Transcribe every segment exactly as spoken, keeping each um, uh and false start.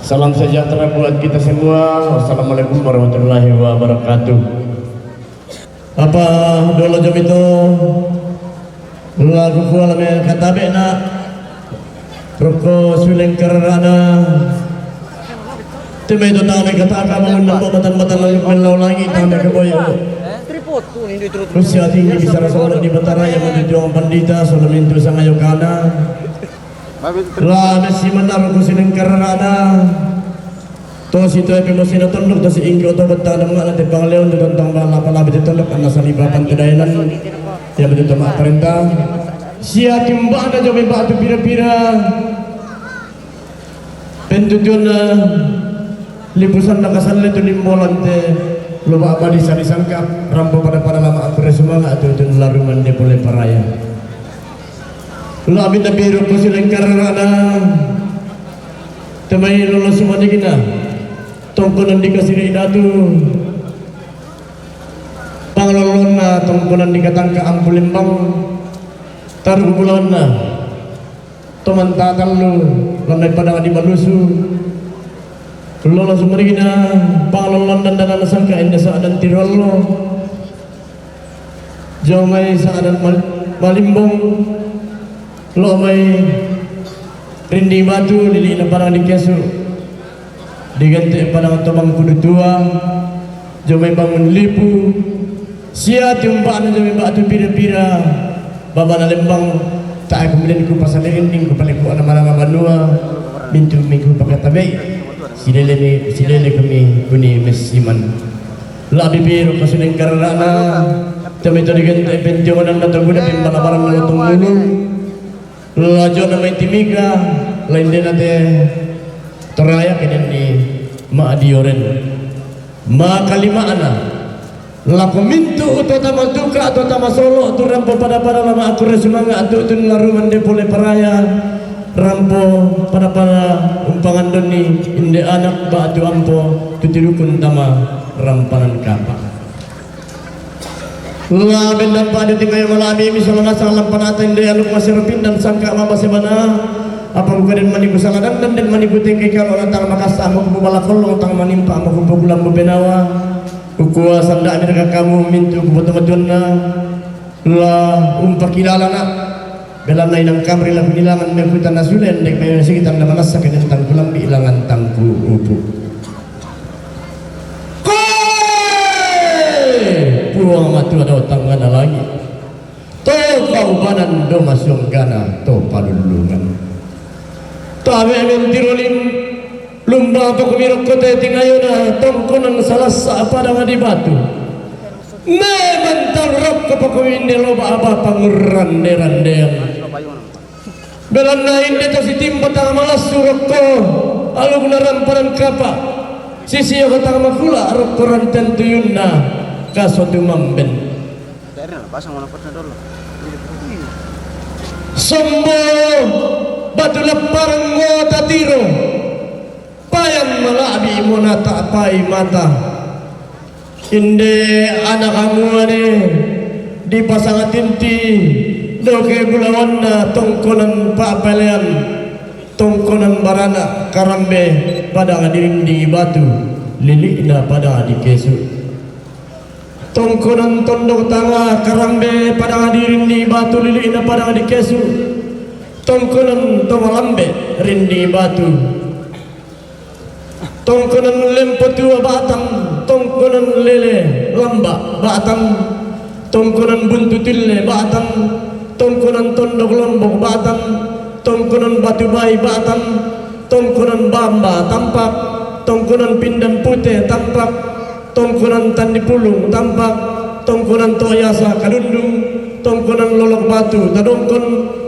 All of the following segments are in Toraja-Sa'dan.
Salam sejahtera buat kita semua. Wassalamualaikum warahmatullahi wabarakatuh. Apa dolo jomito lagu kuala me katabe na roko suleng karana. Teme to tame kata kamu nang batan-batan lalu melau lagi tame ke boyo. Usia tinggi bisa rasul di batara yang menjadi pandita solo mintu sangayo kana. La mesi manaru ku sinengkarana. To si to epe mosina tondok to si ingki oto betta dama na te pangleon tu tentang bala pala bete tondok ana saliba pante dayanan. Ya bete tama parenta. Sia timba na jobe batu pira-pira. Pentutuna lipusan na kasalle tu limbolante. Loba abadi sari sangka rampo pada-pada lama aku resumanga tu tun laruman de pole paraya. Labi tabiru ko silengkarana. Temai lolo sumanigina. Tongkonan dikasiri datu. Panglolona tongkonan dikatangka ampu lembang. Taruh bulana. Toman tatallu. Lanai padang di malusu. Lolo sumanigina. Panglolon dan dana sangka inda sa dan tirollo. Jomai saadan mal-, malimbong. Lomai rindi batu lili na padang di kesu. Digante padang tobang kudu tua. Jomai bangun lipu. Sia tiumpana jomai batu pira-pira. Babana lembang. Tak aku melen ku pasal ning ku paleku ana maranga banua. Mintu minggu pakatabe. Silele mi, silele kami kuni mesiman. Labi biru kasuleng karana. Temi to digente pentionan na toguna pimbalabaran na lotong mulu. Lajo na mai timika. Lain dena te toraya kenen ni ma dioren. Ma kalimana. Lako mintu uto tama duka atau tama solo tu rampo pada-pada lama aku resumanga tu tun laruman de pole paraya. Rampo pada-pada umpangan doni inde anak batu ampo tutirukun tama rampanan kapa. La bendan pade tingayo malami misalana salam panata inde anu masero pindan sangka mama sebana. Apa buka den maniku salah dan den maniku tengke kalau datang makasa mau kubu balakolong tang manimpa mau kubu bulan bebenawa. Ukua sanda mereka kamu mintu kubu temetunna. La umpa kilalana. Belana inang kamri la pinilangan mekutan nasulen dek mena sikitan na manasa kenen tangkulambi ilangan tangku upu. Koe! Puang matua dau tangana langi. To kaubanan do masunggana to palulungan. Tabe men tirolim lumba pakumiro kote tingayona tongkonan salasa padang di batu. Me mantal rokko pakuminde loba aba pangurrande-randean. Belanna inde to sitimba tang malassu rokko alugna ramparan kapa. Sisio tang makula rokko ranten tuyunna kaso tumamben. Sombo batu leppareng ngota tiro. Payan malabi monata pai mata. Inde anak amuane dipasang tinti doke bulawanna tongkonan papelean tongkonan barana karambe padang dirindingi batu lilikna padang dikesu. Tongkonan tondok tanga karambe padang dirindingi batu lilikna padang dikesu. Tongkonan tomalambe rindingi batu. Tongkonan lempo tua batang, tongkonan lele lamba batang, tongkonan buntu tille batang, tongkonan tondok lombok batang, tongkonan batu bai batang, tongkonan bamba tampak, tongkonan pindan pute tampak, tongkonan tandi pulung tampak, tongkonan to yasa kadundung, tongkonan lolok batu tadongkon,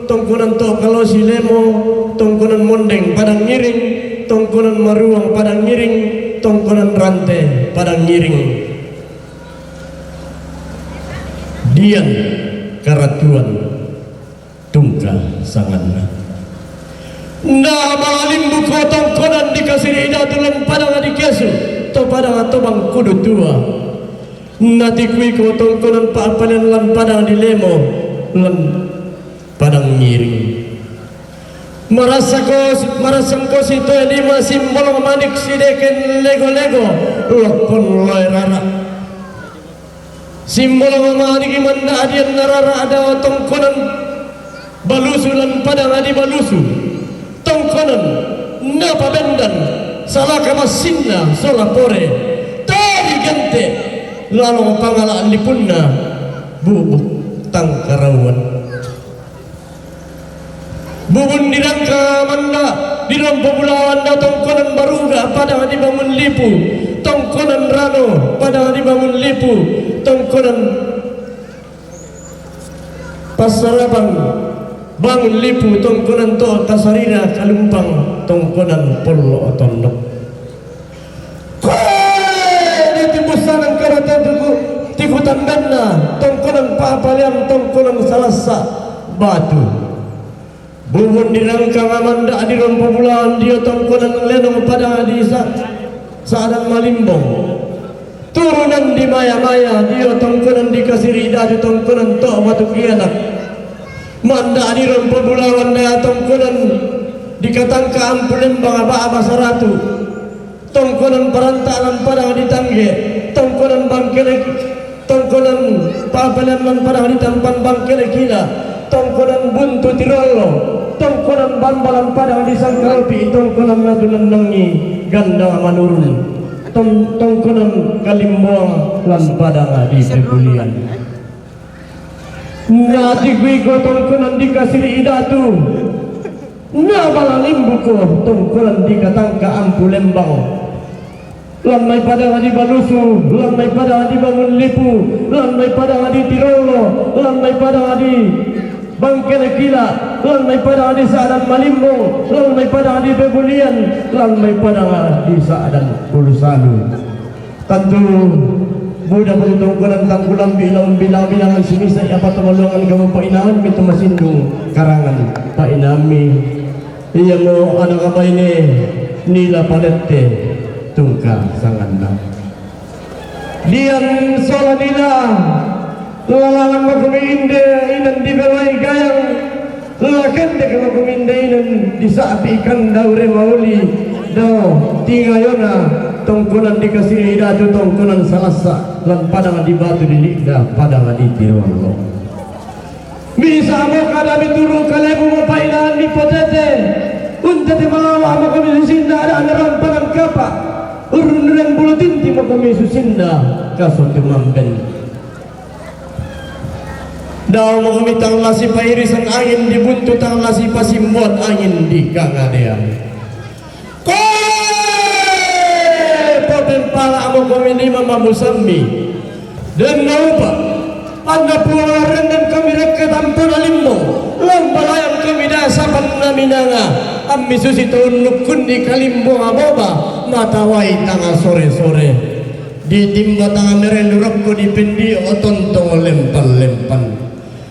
tongkonan to kalosi lemo, tongkonan mondeng padang ngiring, tongkonan maruang padang ngiring, tongkonan rante padang ngiring. Dian karatuan tungka sanganna. Na malimbu ko tongkonan dikasiri idatu lan padang dikesu to padang tobang kudu tua. Natikui ko tongkonan paapalen lan padang dilemo lan padang ngiring. Marasa ko, marasa ko si toe lima simbolo manik si deken lego-lego, loppon loe rara. Simbolo manik i manda adian na rara ada tongkonan balusu lan padang adi balusu. Tongkonan na pabendan salaka massinna sola pore. Tadi gente lalong pangala lipunna bubuk tangkarauan. Bubun dirangka manda, dirompo bulawan da tongkonan baruga padang dibangun lipu, tongkonan rano padang dibangun lipu, tongkonan passarapan bangun lipu, tongkonan to tasarina kalumpang, tongkonan pollo tondok. Koe di timbussanan karate tuku, tiku tambenna, tongkonan papalean, tongkonan salassa batu. Bubun dirangkang amanda dirompo bulawan dio tongkonan lenong padang di sa-, sa'dan malimbong. Turunan di maya-maya dio tongkonan di kasiri datu tongkonan to batu kianak. Manda dirompo bulawan da tongkonan di katangka ampu lembang aba-aba saratu. Tongkonan paranta lan padang di tangge, tongkonan bangkele, tongkonan papelean lan padang di tampan bangkele kila, tongkonan buntu tirollo, tongkonan bamba lan padang di sangkaropi, tongkonan natu nennengi gandang manurun, tong-, tongkonan kalimboang lan padang di pebulian. Na tiku iko tongkonan di kasiri datu. Na bala limbuko tongkonan di katangka ampu lembang. Lan mai padang di balusu, lan mai padang di bangun lipu, lan mai padang di tirollo, lan mai padang di bangkele kila, lan mai padang di sa'dan malimbong, lan mai padang di pebulian, lan mai padang di sa'dan pulusalu. Tantu buda patu tongkonan tangkulambi laun bilang-bilangan sinisai apa tamaluangan kamu painaanmi tu masindung karangan painaanmi. Ia mo anak abaine nila palette tungka sanganda. Dian sola nila lalalang makomi inde inan di belai gayang. Lakendek makomi inde inan di sa'pi kandau re mauli dao tingayona tongkonan di kasiri datu tongkonan salassa lan padang di batu di li'da padang di tirollo. Misa mo kada mituru kalebu mo painaan mi potete. Untete malawa makomi susinna ada rampanan kapa. Urrunduren bulu tinti makomi susinna kaso tumamben. Dao makomi tang lasi pairisan angin di buntu, tang lasi pasimboan angin di kangadean. Koe popempala makomi lima mamusammi. Den naupa anna puang renden kami rekke tampona limbo, lomba layang kami dasa panna minanga, ammi susi to unnukkunni kalimbo aboba, matawai tanga sore-sore. Ditimba tanga merelu rokko dipendi otontong lempan-lempan.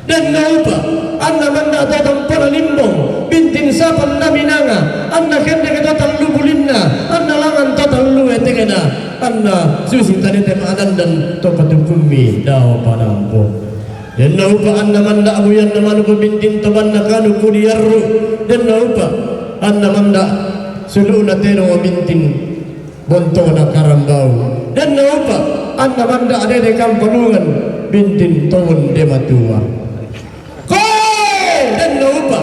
Den naupa anna manda to tampona limbong, bintin sapan naminanga, anna kendeke to tallu bulinna, anna langan to tallu etekena, anna susi tadete ma'dandan to patukummi dao panampo. Den naupa anna manda buyanna manuku bintin to banna kanuku diarru, den naupa anna manda sulu'na teno bintin bontona karambau. Den naupa anna manda dede kampanungan bintin towon de matua. Koe den naupa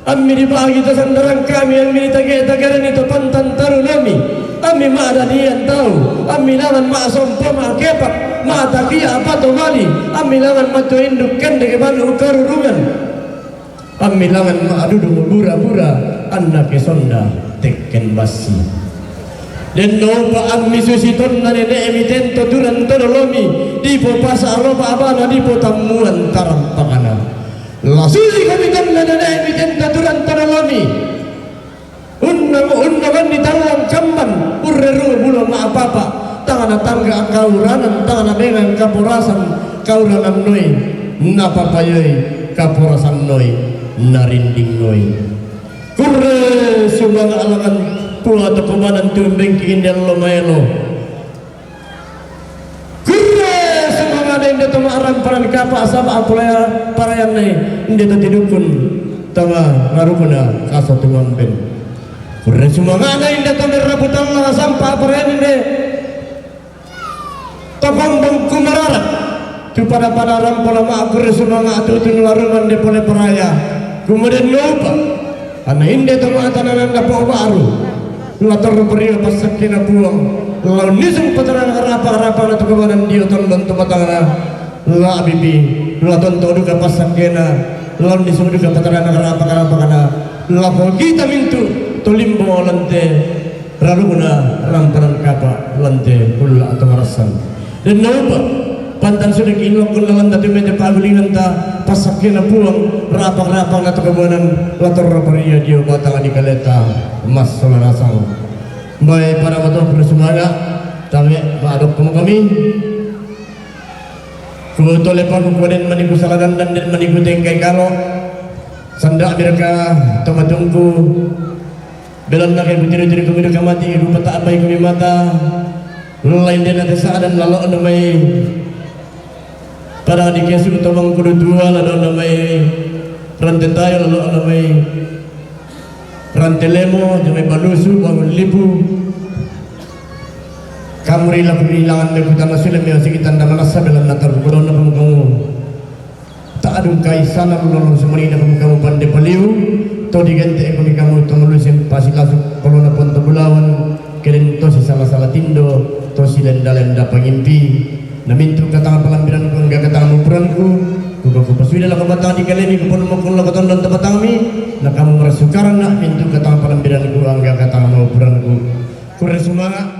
ammi dibagi to sandaran kami, ammi ditage-tagereni to pantan tarulomi, ammi ma'dadian tau, ammi langan ma'sompo ma'kepak, ma'takia apa to mali, ammi langan matua induk kendeke manu karurungan. Ammi langan ma'dudung bura-bura, anna ke sonda tekken bassi. Den naupa ammi susi tonna nene'mi tento turan todolomi, dipo pasa alopa abana dipo tammuan tarampakana. La susi kami tonna nene'mi tento turan todolomi. Unna-, unnanganni tauang kamman, urreru bulo ma'papa, tangana tangga kauranan, tangana bengan kaporasan, kauranan noi, napapayoi, kaporasan noi, narinding noi. Kurre sumanga alangan pua to kobanan tumbengki inde allo maelo. Kurre sumanga inde to ma'ramparan kapa saba apolaya parayanne inde to tidukun. Tama narukuna kaso tumamben. Kurre sumanga'na inde to merraputanna sampa parende. Tapombong kumarara. Tu pada-pada rampola ma kurre sumanga'a tutun larumande pole paraya. Kumuden noupa. Ana inde to ma'tanananna po baru. La torro pario passakkena Puang. La unnisung patarana rapa-rapa na to kabanan dio tondon to batangna. La'bipi, la tonto duka passakkena, la unnisung duka patarana karapa-karapakana, la pogita mintu to limbo lante rarukuna rampanan kapa lante kulla to marassan. Den naupa, pantan sudah kiinlokkon lalanta tumete pagulinganta passakkena Puang, rapa-rapa na to kabanan, la torro paria dio batang di kaleta, massola nasang. Bae para mato sumanga, tame, maadok kami. Ku tole paku kuaden maniku saladan dan den maniku tengkai kalo. Sanda' biraka tomatungku. Belanna kai kutiri-tiri kumidu kamati ku pata'bai kumi mata. Lain den ate sa'dan lalo namai. Pada di kesu tomang kudu tua lalo namai. Rante tayo lalo namai. Rante lemo, jamai balusu, bangun lipu. Kamu rila kumi langan me kutana sule me asiki tanda manasa belanna taru kudona kamu kamu. Ta'dung kaisana lulolo sumanina kamu kamu pande paliu. To digente kumi kamu to malusin pasilasu kolona ponto bulawan. Keden to si sala-sala tindo, to si lenda-lenda pangimpi. Na mintu katang palambiranku angga katang maupuranku. Kuko kupasuida lako batang di kalemi kuponu mokon lako tondon to batangmi. Na kamu marasukaran na mintu katang palambiranku angga katang maupuranku. Kurre sumanga'.